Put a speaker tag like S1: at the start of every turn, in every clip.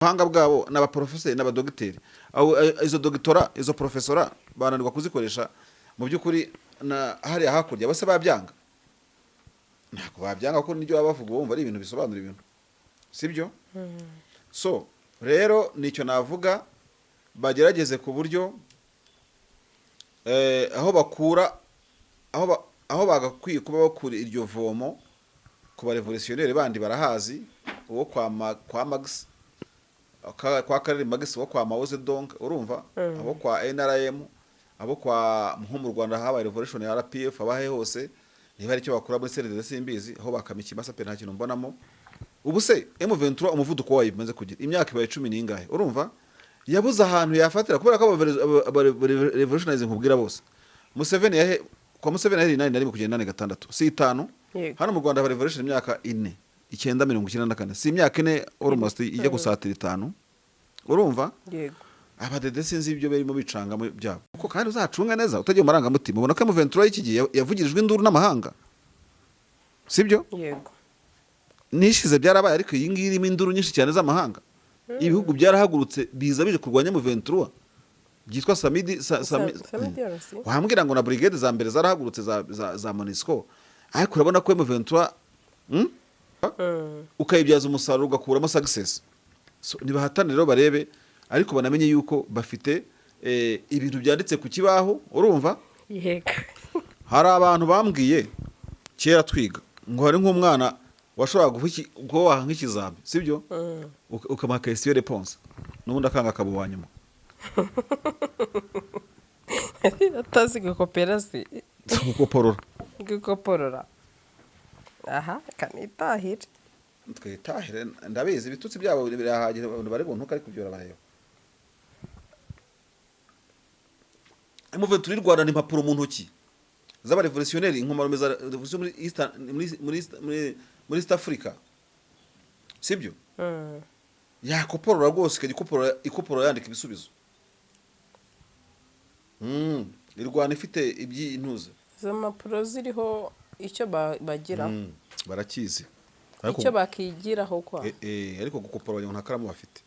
S1: Ubuhanga bwabo ni abaporofeseri n'abadogiteri. Izo dogitora, izo porofesora bananirwa kuzikoresha mu by'ukuri na hariya hakurya bose babyanga. Ntabwo babyanga kuko nibyo baba bavuga, bumva ari ibintu bisobanura ibintu, sibyo? So rero nicyo navuga, bagerageze ku buryo aho bakura, aho bagakwiye kuba bakura iryo vomo ku barevolutionneri bandi barahazi, uwo kwa Max, kwa Karel Max, uwo kwa Mao Zedong, urumva, abo kwa NRM, abo kwa nko mu Rwanda habaye revolution ya RPF, abahe hose niba hari icyo bakura muri CNDD simbizi, aho bakama ikimasa pe, nta kintu mbonamo. Ubu se M23 umuvuduko wayo imaze kugira imyaka ibaye 10 n'ingahe, urumva, yabuze ahantu yafatira kubera ko aba revolutionaries nkubwira bose, Museveni yahe kwa Museveni yahereye 81 kugenda 86, si 5. Hano mu Rwanda haba revolution imyaka 4, 9 94, si imyaka 4, almost ijya gusatira 5, urumva?
S2: Yego.
S1: Abadede sinzi ibyo barimo bicangamo byabo, kuko kandi uzacunga neza utagiye mu marangamutima, ubona ko M23 y'iki gihe yavugirijwe induru n'amahanga, sibyo?
S2: Yego.
S1: Nishize byarabaye, ariko iyi ngiyi irimo induru nyinshi cyane z'amahanga. Ibihugu byarahagurutse biza bije kurwanya M23 byitwa Samidi
S2: SAMIDRC.
S1: Wambwira ngo na brigade za mbere zarahagurutse za MONUSCO, ariko urabona ko M23 ukayibyaza umusaruro, ugakuramo success. So, nibahatane rero barebe, ariko banamenye yuko bafite ibintu byanditse ku kibaho, urumva?
S2: Yego.
S1: Hari abantu bambwiye kera twiga ngo hari nk'umwana washoboraga kuba waha nk'ikizami, sibyo? Ukamuha question réponse, n'ubundi akanga akaba uwa nyuma.
S2: Atazi gukopera se?
S1: Gukoporora.
S2: Gukoporora, aha kanitahire.
S1: Twitahire, ndabizi ibitutsi byabo birahagije, abantu bari buntuka, ariko ibyo barabareba. M23 y'u Rwanda ni impapuro mu ntoki z'abarevolutionneri, inkomarume za revolution muri East, muri East Africa, sibyo? Yakoporora rwose, ikajya ikoporora, ikoporora yandika ibisubizo. Irwana ifite iby'intuze.
S2: Izo mpapuro ziriho icyo bagira.
S1: Barakizi ariko
S2: icyo bakigiraho kwa
S1: ariko gukopora wagira ngo nta karamu bafite.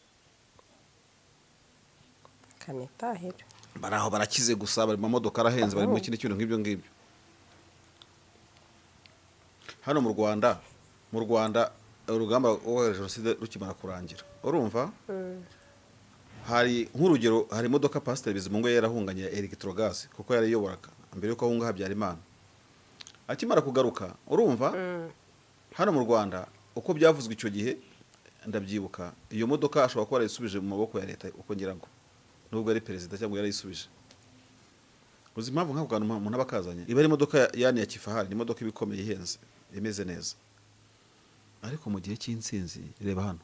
S2: Kanitahire.
S1: Bari aho barakize gusa, bari mu mamodoka arahenze, bari mu kindi kintu nk'ibyo ngibyo. Hano mu Rwanda urugamba rwo jenoside rukimara kurangira, urumva, hari nk'urugero, hari imodoka Pasiteri Bizimungu yari yarahunganye ya Electrogaz, kuko yarayiyoboraga mbere yuko ahunga Habyarimana. Akimara kugaruka, urumva, hano mu Rwanda uko byavuzwe icyo gihe ndabyibuka, iyo modoka ashobora kuba yarayisubije mu maboko ya leta, uko ngira ngo nubwo ari perezida cyangwa yarayisubije. Uzi impamvu nk'ako kantu umuntu aba akazanye? Iba ari imodoka yani ya kifahari, ni imodoka iba ikomeye, ihenze, imeze neza, ariko mu gihe cy'intsinzi, reba hano,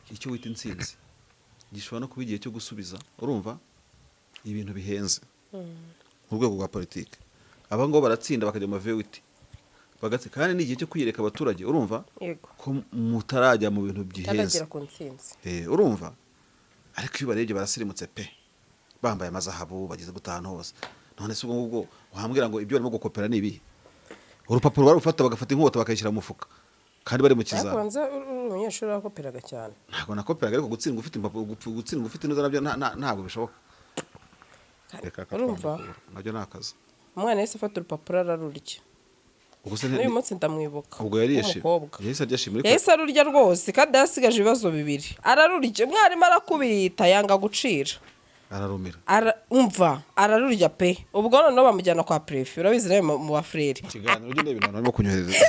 S1: icyo wita intsinzi gishobora no kuba igihe cyo gusubiza, urumva, ibintu bihenze mu rwego rwa politiki. Aba ngabo baratsinda bakajya mu mavewiti bagatsi, kandi ni igihe cyo kwiyereka abaturage, urumva, ko mutarajya mu bintu bihenze.
S2: Utaragera ku ntsinzi.
S1: Urumva, ariko iyo ubarebye barasirimutse pe, bambaye amazahabu, bageze gutahana hose. None se ubwo ngubwo wambwira ngo ibyo barimo gukopera ni ibihe? Urupapuro barufata, bagafata inkota bakayishyira mu mufuka kandi bari mu
S2: Ariko
S1: kizami.
S2: Banza uri umunyeshuri wakoperaga cyane.
S1: Ntabwo nakoperaga, ariko gutsindwa ufite impapuro, gutsindwa ufite inoza nabyo ntabwo bishoboka. Reka
S2: Urumva?
S1: katwandukura, nabyo ni akazi.
S2: Umwana yahise afata urupapuro ararurya.
S1: Ubwo se
S2: N'uyu munsi ndamwibuka.
S1: Ubwo yari yishimye?
S2: W'umukobwa.
S1: Yahise arya shimwe ariko?
S2: Yahise arurya rwose, kandi yasigaje ibibazo bibiri, ararurya, umwarimu arakubita yanga gucira.
S1: Ararumira.
S2: Umva, ararurya pe. Ubwo noneho bamujyana kwa préfet, urabizi nawe mu bafureri.
S1: Ikiganiro ugenda ibintu barimo kunyohereza.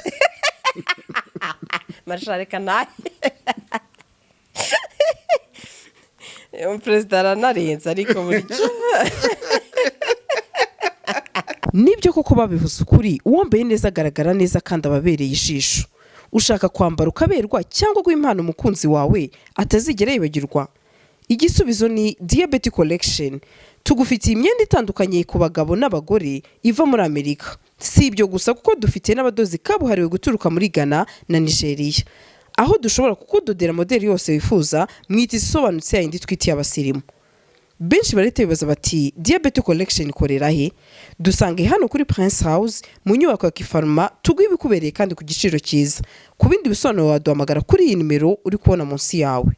S2: Mashareka nawe perezida aranarenze, ariko burya nibyo koko babivuze ukuri, uwambaye neza agaragara neza kandi aba abereye ijisho. Ushaka kwambara ukaberwa cyangwa guha impano umukunzi wawe atazigera yibagirwa? Igisubizo ni Diyabeti Collection. Tugufitiye imyenda itandukanye ku bagabo n'abagore iva muri Amerika. Si ibyo gusa, kuko dufite n'abadozi kabuhariwe guturuka muri Ghana na Nigeria, aho dushobora kukudodera modeli yose wifuza mu iti isobanutse, yayindi twitiye abasirimu. Benshi barahita bibaza bati: "Diyabete Collection ikorera he?" Dusange hano kuri Prince House mu nyubako ya Kifaruma, tuguhe ibikubereye kandi ku giciro cyiza. Ku bindi bisobanuro waduhamagara kuri iyi nimero uri kubona munsi yawe.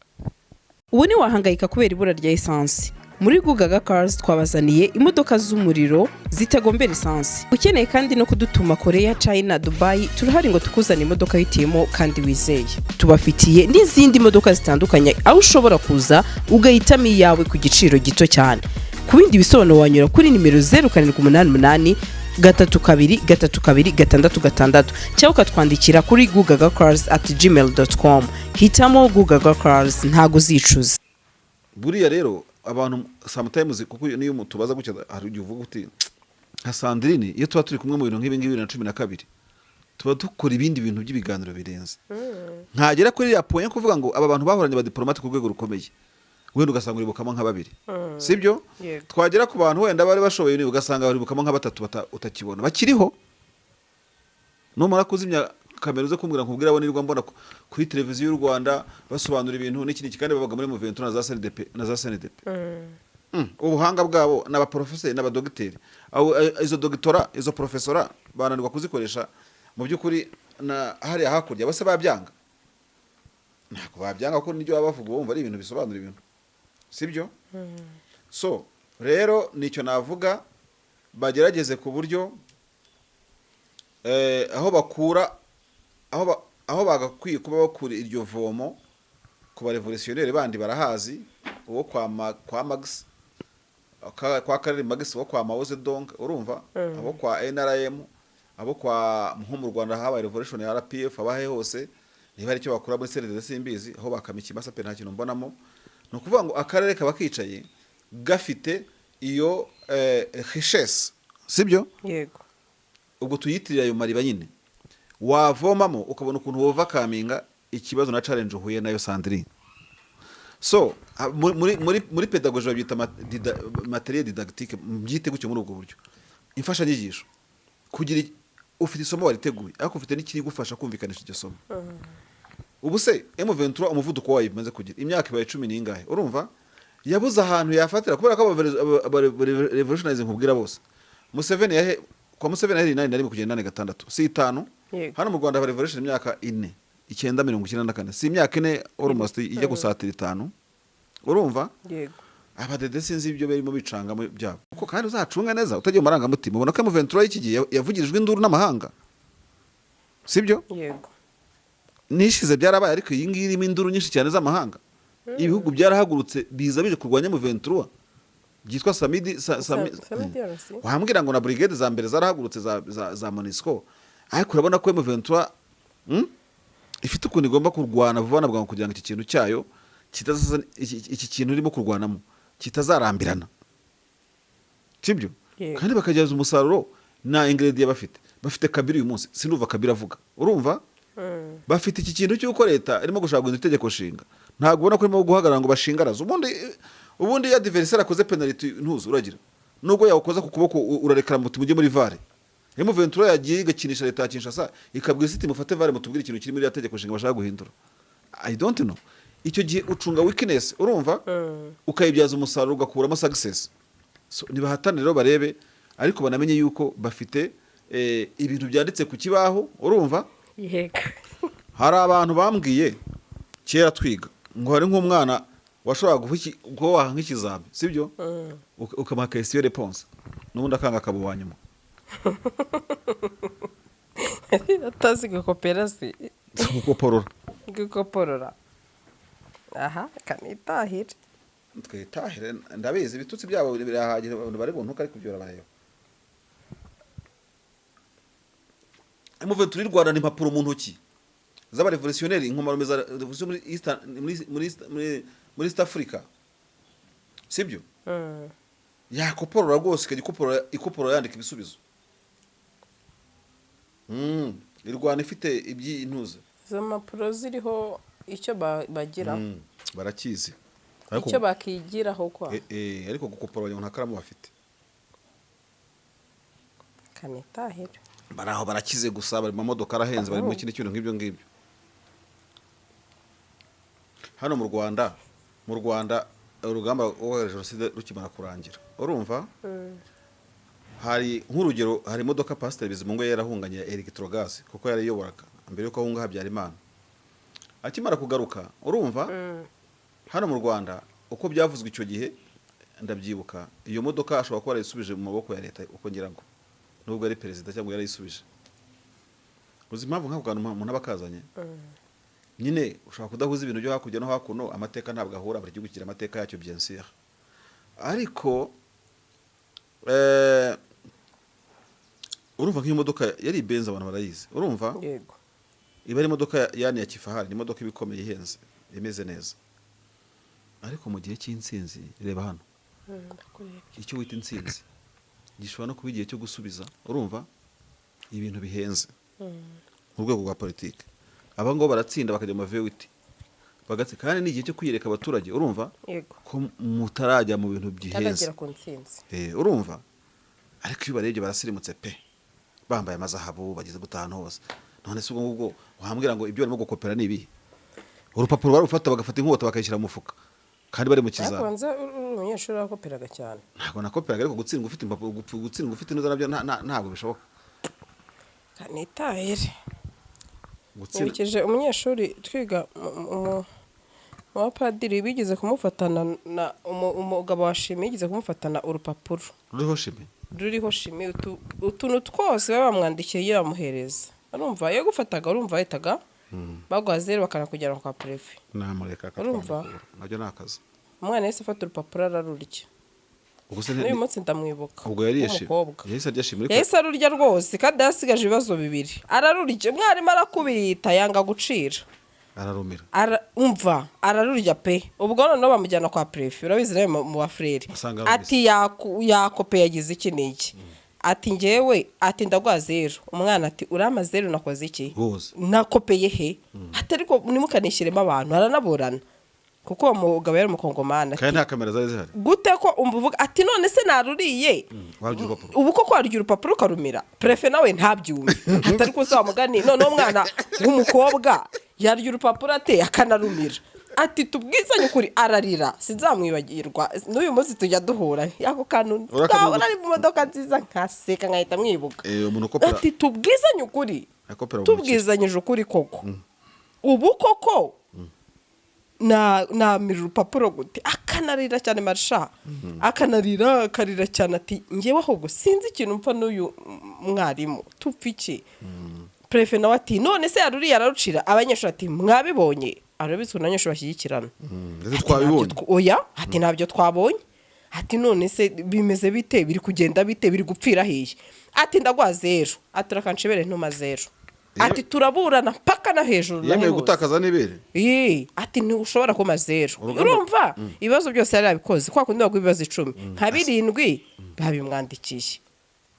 S2: Ubu ntiwahangayika kubera ibura rya esansi. Muri Gugaga Cars twabazaniye imodoka z'umuriro zitagombera esansi. Ukeneye kandi no kudutuma Korea, China, Dubai, turahari ngo tukuzane imodoka wihitiyemo kandi wizeye. Tubafitiye n'izindi modoka zitandukanye, aho ushobora kuza ugahitamo iyawe ku giciro gito cyane. Ku bindi bisobanuro wanyura kuri nimero 0788323266 cyangwa ukatwandikira kuri gugagacars@gmail.com. Hitamo Gugaga Cars, ntago uzicuza.
S1: Buriya rero abantu sometimes, kuko niyo tubaza gutya, hari igihe uvuga uti nka Sandrine, iyo tuba turi kumwe mu bintu nk'ibi ngibi, 2012, tuba dukora ibindi bintu by'ibiganiro birenze, ntagera kuri iriya point kuvuga ngo aba bantu bahoranye abadiplomate ku rwego rukomeye, wenda ugasanga uribukamo nka babiri, sibyo?
S2: Yego.
S1: Twagera ku bantu wenda bari bashoboye, ugasanga baribukamo nka batatu utakibona bakiriho. Numara kuzimya kamera uze kumbwira, nkubwira abo nirirwa mbona kuri televiziyo y'u Rwanda basobanura ibintu n'iki n'iki, kandi babaga muri Mouvement na za CNDP na za CNDP. Ubuhanga bwabo ni abaprofeseri n'abadogiteri. Izo dogitora, izo profesora bananirwa kuzikoresha mu by'ukuri na hariya hakurya bose babyanga, ntabwo babyanga kuko nibyo baba bavuga bumva ari ibintu bisobanura ibintu, sibyo? So rero nicyo navuga, bagerageze ku buryo aho bakura, aho bagakwiye kuba bakura iryo vomo ku barevolutionneri bandi barahazi, uwo kwa Max, kwa Karere Max, uwo kwa Mao Zedong, urumva, abo kwa NRM, abo kwa nko mu Rwanda habaye revolution ya RPF, abahe hose, niba hari icyo bakura muri CNDD simbizi, aho bakama ikimasa pe, nta kintu mbonamo. Ni ukuvuga ngo akarere kaba kicaye gafite iyo richesse, sibyo?
S2: Yego.
S1: Ubwo tuyitirira ayo mariba nyine wavomamo, ukabona ukuntu wovakaminga ikibazo na challenge uhuye nayo, Sandrine. So muri pedagogy babyita matériel didactique, mbyite gutyo, muri ubwo buryo imfashanyigisho, kugira ufite isomo wariteguye ariko ufite n'ikirigufasha kumvikanisha iryo somo. Ubu se M23, umuvuduko wayo imaze kugira imyaka ibaye cumi n'ingahe, urumva yabuze ahantu yafatira kubera ko aba revolutionaries nkubwira bose, Museveni yahe kwa Museveni yahereye 81 kugenda 86, si 5?
S2: Yego.
S1: Hano mu Rwanda haba revolution imyaka 4, 1994, si imyaka 4, almost ijya gusatira 5, urumva?
S2: Yego.
S1: Abadede sinzi ibyo barimo bicangamo byabo, kuko kandi uzacunga neza utagiye mu marangamutima, ubona ko M23 y'iki gihe yavugirijwe induru n'amahanga, sibyo?
S2: Yego.
S1: Nishize byarabaye, ariko iyi ngiyi irimo induru nyinshi cyane z'amahanga. Ibihugu byarahagurutse biza bije kurwanya M23 byitwa Samidi
S2: SAMIDRC.
S1: Wambwira ngo na brigade za mbere zarahagurutse za MONUSCO, ariko urabona ko M23 ifite ukuntu igomba kurwana vuba na bwangu kugira ngo iki kintu cyayo kitazaza, iki kintu irimo kurwanamo kitazarambirana, sibyo?
S2: Yego.
S1: Kandi bakageza umusaruro na ingredient bafite Kabiri uyu munsi sinumva Kabiri avuga, urumva? Bafite iki kintu cy'uko leta irimo gushaka guhindura itegeko nshinga, ntabwo ubona ko irimo guhagarara ngo bashingaraze. Ubundi iyo adversaire akoze penalty, ntuzi uragira nubwo yawukoza ku kuboko, urarekera muti mujye muri VAR. M23 yagiye igakinisha leta ya Kinshasa, ikabwira iti mufate VAR, mutubwire ikintu kiri muri iriya tegeko nshinga bashaka guhindura. I don't know. Icyo gihe ucunga weakness, urumva, ukayibyaza umusaruro, ugakuramo success. So, nibahatane rero barebe, ariko banamenye yuko bafite ibintu byanditse ku kibaho, urumva?
S2: Yego.
S1: Hari abantu bambwiye kera twiga ngo hari nk'umwana washoboraga kuba waha nk'ikizami, sibyo, ukamuha question réponse, n'ubundi akanga akaba uwa nyuma.
S2: Atazi gukopera se?
S1: Gukoporora.
S2: Gukoporora, aha kanitahire.
S1: Twitahire, ndabizi ibitutsi byabo birahagije, abantu bari buntuka, ariko ibyo barabareba. M23 y'u Rwanda ni impapuro mu ntoki z'abarevolutionneri, inkomarume za revolution muri East, muri East Africa, sibyo? Yakoporora rwose, ikajya ikoporora, ikoporora yandika ibisubizo. Irwana ifite iby'intuza.
S2: Izo mpapuro ziriho icyo bagira.
S1: Barakizi ariko
S2: Icyo bakigiraho kwa.
S1: Ariko gukoporora nta karamu bafite.
S2: Kanitahire.
S1: Bari aho barakize gusa, bari mu mamodoka arahenze, bari mu kindi kintu nk'ibyo ngibyo. Hano mu Rwanda urugamba rwo jenoside rukimara kurangira, urumva, hari nk'urugero, hari imodoka Pasiteri Bizimungu yarahunganye ya Electrogaz, kuko yarayiyoboraga mbere yuko ahunga Habyarimana. Akimara kugaruka, urumva, Hano mu Rwanda uko byavuzwe icyo gihe ndabyibuka, iyo modoka ashobora kuba yarayisubije mu maboko ya leta, uko ngira ngo nubwo ari perezida cyangwa yarayisubije. Uzi impamvu nk'ako kantu umuntu aba akazanye nyine? Ushobora kudahuza ibintu byo hakurya no hakuno, amateka ntabwo ahura, buri gihugu kigira amateka yacyo, bien sûr, ariko urumva nk'iyo modoka yari Benz, abantu barayizi, urumva?
S2: Yego.
S1: Iba ari imodoka yani ya kifahari, ni imodoka iba ikomeye, ihenze, imeze neza. Ariko mu gihe cy'intsinzi, reba hano, icyo wita intsinzi gishobora no kuba igihe cyo gusubiza, urumva, ibintu bihenze mu rwego rwa politiki. Aba ngabo baratsinda bakajya mu ma V8 bagatsi, kandi ni igihe cyo kwiyereka abaturage, urumva, ko mutarajya mu bintu bihenze.
S2: Taragera ku ntsinzi.
S1: Urumva, ariko iyo ubarebye barasirimutse pe, bambaye amazahabu, bageze gutaha hose. None se ubwo ngubwo wambwira ngo ibyo barimo gukopera ni ibihe? Urupapuro barufata bagafata inkota bakayishyira mu mufuka kandi bari mu
S2: Ariko
S1: kizami.
S2: Banza uri umunyeshuri wakoperaga cyane.
S1: Ntabwo nakoperaga, ariko gutsindwa ufite impapuro, gutsindwa ufite inoza nabyo ntabwo bishoboka.
S2: Nitahire.
S1: Gutsinda.
S2: Nibukije umunyeshuri twiga mu bapadiri bigeze kumufatana na umugabo wa chimie, yigeze kumufatana urupapuro
S1: ruriho chimie.
S2: Ruriho chimie, utuntu twose baba bamwandikiye iyo bamuhereza. Urumva, iyo gufataga, urumva, bahitaga baguha zeru bakanakujyana kwa préfet.
S1: Namureka.
S2: Urumva?
S1: Akatwandukura nabyo ni akazi.
S2: Umwana yahise afata urupapuro ararurya.
S1: Ubwo se
S2: N'uyu munsi ndamwibuka.
S1: Ubwo yariye chimie?
S2: W'umukobwa.
S1: Yahise arya chimie ariko?
S2: Yahise arurya rwose, kandi yasigaje ibibazo bibiri, ararurya. Umwarimu arakubita, yanga gucira.
S1: Ararumira.
S2: Umva, ararurya pe. Ubwo noneho bamujyana kwa préfet, urabizi nawe mu bafurere.
S1: Asanga arumvise.
S2: Ati yakope, yagize iki n'iki. Ati ngewe, ati ndaguha zeru. Umwana ati urampa zeru nakoze iki?
S1: Rwose.
S2: Nakopeye he? Ati ariko ntimukanishyiremo abantu. Aranaburana kuko uwo mugabo yari umukongomani.
S1: Kandi nta kamera zari zihari.
S2: Gute ko umuvuga ati none se naruriye?
S1: Warya urupapuro.
S2: Ubu koko warya urupapuro ukarumira? Préfet nawe ntabyumve, atari ko mugani noneho umwana w'umukobwa yarya urupapuro ate akanarumira? Ati tubwizanye ukuri. Ararira, sinzamwibagirwa, n'uyu munsi tujya duhura ako kantu.
S1: Urakamwibuka?
S2: Twabona ari mu modoka nziza nkaseka, nkahita mwibuka.
S1: Umuntu ukopera
S2: Ati tubwizanye ukuri.
S1: Akopera mu mukire.
S2: Tubwizanyije ukuri koko, ubu koko na namira urupapuro gute? Akanarira cyane marisha, akanarira, akarira cyane, ati ngewe ahubwo sinzi ikintu mpfa n'uyu mwarimu, tupfa iki? Préfet nawe ati none se yaruriye ararucira? Abanyeshuri ati mwabibonye? Arabizi ukuntu abanyeshuri bashyigikirana.
S1: Ndetse
S2: Ati,
S1: twabibonye.
S2: Oya, ati ntabyo twabonye. Ati none se bimeze bite? Biri kugenda bite? Biri gupfira hehe? Ati ndaguha zeru. Ati reka ntuma zeru. Ati turaburana mpaka no hejuru na
S1: Yemeye
S2: hose.
S1: gutakaza n'ibere.
S2: Ii, ati ntushobora kuma zeru.
S1: Urugamba-
S2: Urumva, ibibazo byose yari yabikoze, kwa kundi baguha ibibazo 10, nka birindwi babimwandikiye,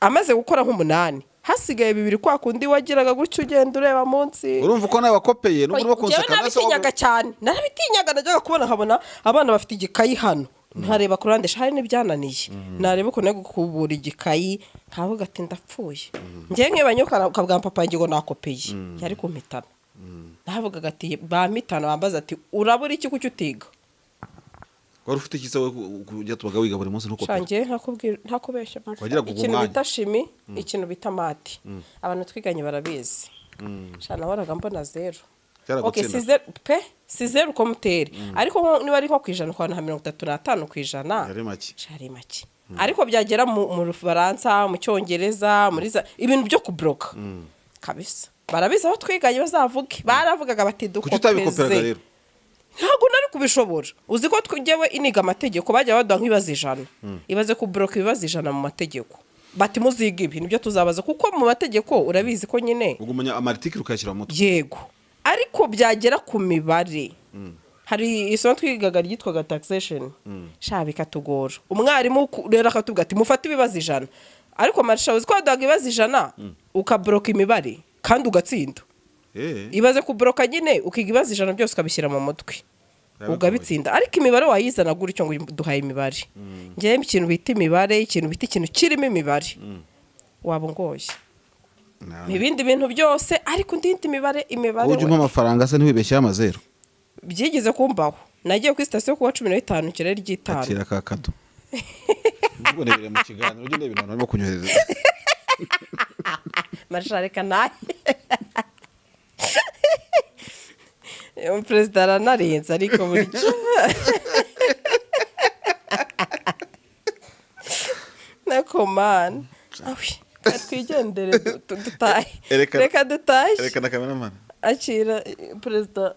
S2: amaze gukora nk'umunani, hasigaye bibiri, kwa kundi wagiraga gutyo ugenda ureba munsi.
S1: Urumva uko nawe wakopeye nubwo urimo
S2: Njyewe
S1: kunseka.
S2: Narabitinyaga cyane, narabitinyaga. Najyaga kubona nkabona abana bafite igikayi hano, nkareba ku ruhande hari n'ibyananiye, nareba ukuntu ari gukubura igikayi nkavuga ati ndapfuye. Njyewe nk'iyo ukabwira papa ngo nakopeye, yari kumpitana. Navugaga ati bampitana, bambaza ati urabura iki, kuki utiga?
S1: Wari ufite iki se wowe kujya tubaga wiga buri munsi ntukopere?
S2: Shangiye ntakubeshya.
S1: Wagiraga ubwo
S2: Ikintu
S1: mwanya.
S2: bita chimie, ikintu bita maths, abantu twiganye barabizi. Sha, nahoraga mbona zeru.
S1: Byaragutsinda.
S2: Okay, si zeru pe, si zeru komutere, ariko niba ari nko ku ijana ukabona nka 35%.
S1: Yari make.
S2: Sha, ari make, ariko byagera mu Rufaransa, mu Cyongereza, muri za ibintu byo kubroka kabisa, barabizi aho twiganye bazavuge, baravugaga bati
S1: Kuki utabikoperaga
S2: dukopeze.
S1: rero?
S2: Ntabwo nari kubishobora. Uzi ko njyewe iniga amategeko bajya baduha nk'ibibazo 100? Ibaze kubroka ibibazo 100 mu mategeko, bati muziga ibi nibyo tuzabaza, kuko mu mategeko urabizi ko nyine
S1: Ubwo umenya ama article ukayashyira mu mutwe.
S2: Yego, ariko byagera ku mibare, hari isomo twigaga ryitwaga taxation, sha, bikatugora. Umwarimu rero akatubwira ati mufate ibibazo 100. Ariko marisha, uzi ko waduhaga ibibazo 100 ukabroka imibare kandi ugatsinda? Ibaze kubroka nyine, ukiga ibibazo 100 byose ukabishyira mu mutwe,
S1: Biba
S2: ugabitsinda, ariko imibare wayizana gutyo ngo duhaye imibare. Ngewe ikintu bita imibare, ikintu bita ikintu kirimo imibare, waba ungoye. Ibindi bintu byose, ariko indi mibare, imibare.
S1: Ujya umpa amafaranga se ntiwibeshyeho amazeru?
S2: Byigeze kumbaho, nagiye kuri sitasiyo kuwa 15 kirere ry'itanu.
S1: Akira ka kado. Ubwo nebere mu kiganiro, ujye ndeba ibintu barimo kunyohereza.
S2: Marisha, reka nawe. Perezida aranarenze, ariko burya nakomana awi, reka twigendere, dutahe. Reka dutahe.
S1: Erekana kameramani.
S2: Akira perezida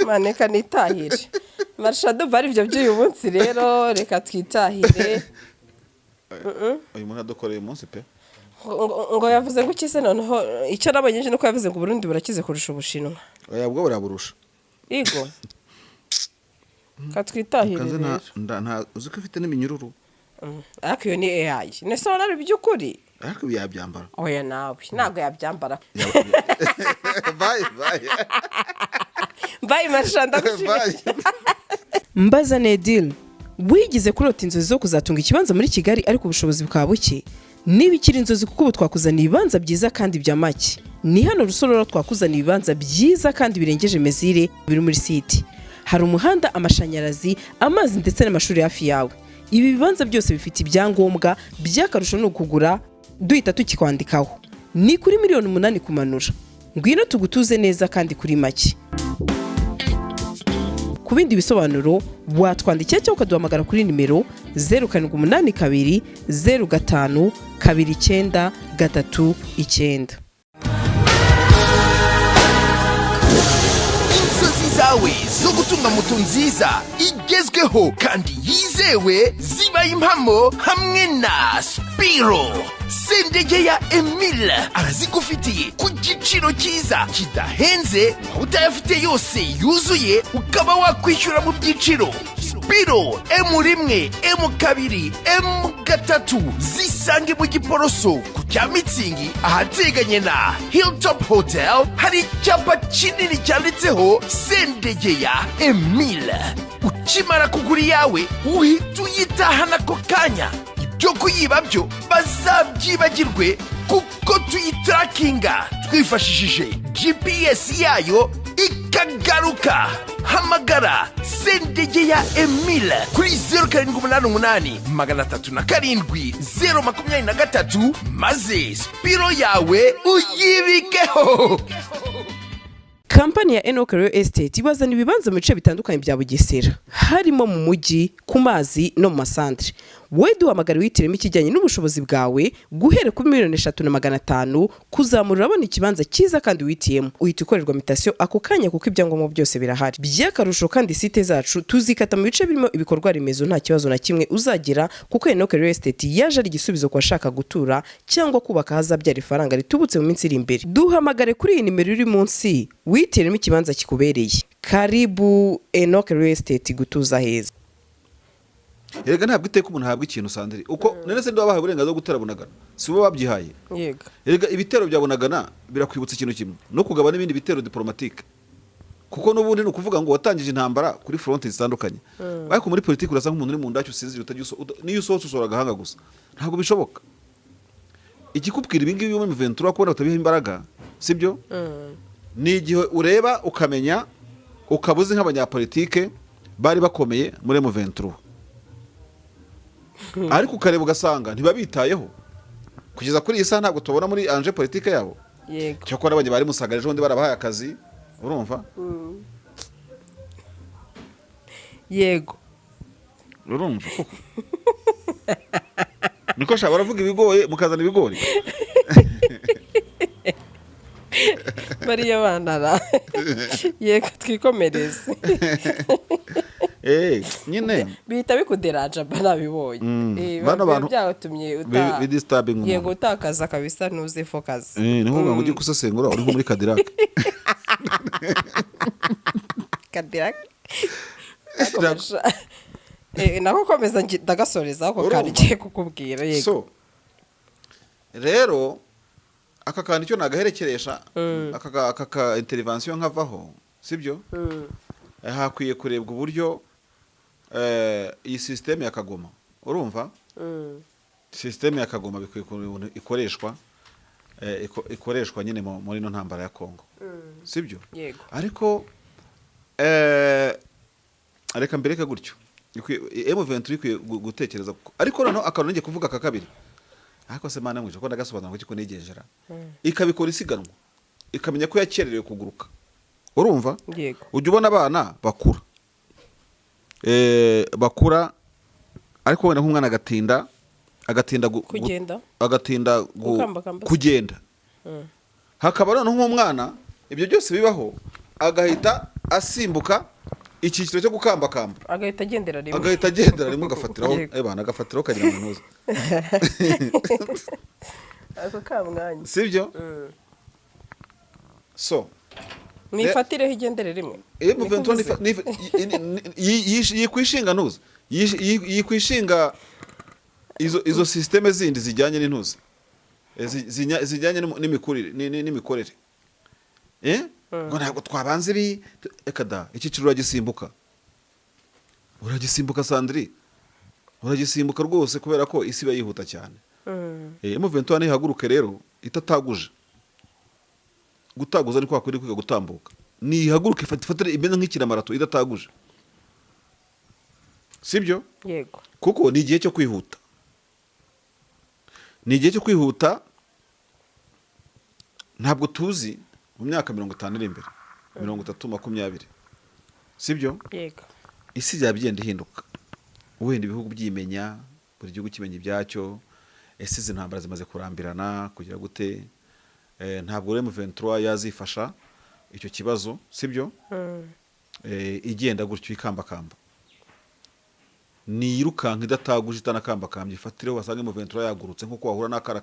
S2: maneka nitahire marisha. Ndumva ari ibyo by'uyu munsi rero, reka twitahire.
S1: Uyu muntu adukoreye umunsi pe.
S2: Ngo yavuze ngo iki se noneho? Icyo nabonye ni uko yavuze ngo Uburundi burakize kurusha Ubushinwa.
S1: Oya, bwo buraburusha.
S2: Igo katwitahire.
S1: Kaze
S2: Rero
S1: uzi ko ifite n'iminyururu.
S2: Ariko iyo ni AI, nese ubona ari iby'ukuri?
S1: Ariko ibi yabyambara.
S2: Oya, nawe ntabwo yabyambara.
S1: Bye bye.
S2: Bye marisha, ndagushimiye.
S1: Bye.
S2: Mbaza Nedil, wigize kurota inzozi zo kuzatunga ikibanza muri Kigali ariko ubushobozi bukaba buke? Niba ikiri inzozi, kuko ubu twakuzaniye ibibanza byiza kandi bya make. Ni hano Rusororo, twakuzaniye ibibanza byiza kandi birengeje mesure, biri muri site. Hari umuhanda, amashanyarazi, amazi ndetse n'amashuri hafi yawe. Ibi bibanza byose bifite ibyangombwa. By'akarusho ni ukugura duhita tukikwandikaho. Ni kuri miliyoni 8 kumanura. Ngwino tugutuze neza kandi kuri make. Ku bindi bisobanuro watwandikira cyangwa ukaduhamagara kuri nimero 0782 05 29 39.
S3: Inzozi zawe zo gutunga moto nziza igezweho kandi yizewe zibaye impamo hamwe na Spiro. Sendege ya Emile arazigufitiye ku giciro cyiza kidahenze, waba utayafite yose yuzuye ukaba wakwishyura mu byiciro. Spiro M1, M2, M3 zisange mu Giporoso ku cya Mitsingi, ahateganye na Hilltop Hotel. Hari icyapa kinini cyanditseho Sendegeya Emile. Ukimara kugura iyawe uhita uyitahana ako kanya. Ibyo kuyiba byo bazabyibagirwe, kuko tuyitarakinga twifashishije GPS yayo ikagaruka. Hamagara Sendegeya Emile kuri 0788 307 023, maze Spiro yawe uyibikeho.
S2: Kampani ya Enoch Real Estate ibazana ibibanza mu bice bitandukanye bya Bugesera, harimo mu mujyi, ku mazi no mu masantere. Wowe duhamagara wihitiremo ikijyanye n'ubushobozi bwawe. Guhera kuri miliyoni 3,500 kuzamura urabona ikibanza cyiza kandi wihitiyemo. Uhita ukorerwa mutation ako kanya kuko ibyangombwa byose birahari. By'akarusho kandi site zacu tuzikata mu bice birimo ibikorwa remezo, nta kibazo na kimwe uzagira, kuko Enoch Real Estate yaje ari igisubizo ku bashaka gutura cyangwa kubaka ahazabyara ifaranga ritubutse mu minsi iri imbere. Duhamagare kuri iyi nimero iri munsi wihitiremo ikibanza kikubereye. Karibu Enoch Real Estate, gutuza heza.
S1: Erega ntabwo iteka umuntu ahabwa ikintu, Sandri. Uko none se wabahaye uburenganzira bwo gutera Bunagana? Si bo babyihaye?
S2: Yego.
S1: Erega ibitero bya Bunagana birakwibutsa ikintu kimwe no kugaba n'ibindi bitero diplomatique, kuko n'ubundi ni ukuvuga ngo watangije intambara kuri front zitandukanye. Ariko muri politiki urasa nk'umuntu uri mu ndaki usinziriye, utajya niyo usohotse usohora agahanga gusa. Ntabwo bishoboka. Ikikubwira ibi ngibi muri Ventura kubona utabiha imbaraga, sibyo? Ni igihe ureba ukamenya, ukaba uzi nk'abanyapolitike bari bakomeye muri M23, ariko ukareba ugasanga ntibabitayeho kugeza kuri iyi saha. Ntabwo tubona muri enjeu politique yabo. Cyakora abanye bari Musaga ejo bundi barabahaye akazi, urumva?
S2: Yego.
S1: Urumva koko niko sha baravuga ibigoye mukazana ibigori.
S2: Bariya bana, yego, twikomereze.
S1: Eh nyine.
S2: Bihita bikuderaja, mba nabibonye.
S1: Bano
S2: biba
S1: bantu
S2: byatumye uta
S1: bidisturbing umuntu.
S2: Yego, utakaza kabisa, ntuze focus.
S1: Eh, ni nko ngo ujye gusesengura uri nko muri Cadillac.
S2: Cadillac. Nako komeza, ndagasoreza ako
S1: Urumva?
S2: kantu ngiye kukubwira, yego.
S1: So rero aka kantu icyo nagaherekeresha aka ka intervention nkavaho, sibyo? Hakwiye kurebwa uburyo iyi système ya Kagoma, urumva, système ya Kagoma bikwiye ukuntu ikoreshwa, ikoreshwa nyine muri ino ntambara ya Kongo, sibyo?
S2: Yego.
S1: Ariko reka mbireke gutyo. M23 ikwiye gutekereza ariko noneho akantu ngiye kuvuga aka kabiri, ariko se Mana mwishe ko ndagasobanura ngo kiko nigenjera, ikabikora isiganwa, ikamenya ko yakererewe kuguruka. Urumva?
S2: Yego.
S1: Ujya ubona abana bakura, bakura, ariko wenda nk'umwana agatinda
S2: Kugenda.
S1: agatinda
S2: Gukambakamba.
S1: kugenda. Hakaba noneho nk'umwana, ibyo byose bibaho, agahita asimbuka icyiciro cyo gukambakamba,
S2: agahita agendera rimwe.
S1: Agahita agendera rimwe, agafatiraho. Ebana, agafatiraho kagira mu ntuza.
S2: Ako kamwanya.
S1: Sibyo? So
S2: Mwifatireho igendere rimwe.
S1: Iyo
S2: Niko
S1: M23
S2: uvuze?
S1: Yikwishinga ntuza, yikwishinga izo système zindi zijyanye n'intuza, zijyanye n'imikurire n'imikorere, ngo ntabwo twabanza ibi. Reka da, icyiciro uragisimbuka, uragisimbuka Sandri, uragisimbuka rwose, kubera ko isi iba yihuta cyane. M23 nihaguruke rero itataguje. Gutaguza ni kwa kundi kwiga gutambuka. Nihaguruke ifatire imeze nk'ikiramarato idataguje, sibyo?
S2: Yego.
S1: Kuko ni igihe cyo kwihuta, ni igihe cyo kwihuta. Ntabwo tuzi mu myaka 50 iri imbere, 30, 20, sibyo?
S2: Yego.
S1: Isi byaba igenda ihinduka, wenda ibihugu byimenya, buri gihugu kimenya ibyacyo. Ese izi ntambara zimaze kurambirana kugira gute? Ntabwo rero M23 yazifasha icyo kibazo, sibyo? Igenda gutyo ikambakamba, niyirukanka idataguje, itanakambakambye, ifatireho basange M23 yagurutse nk'uko wahura n'akara kari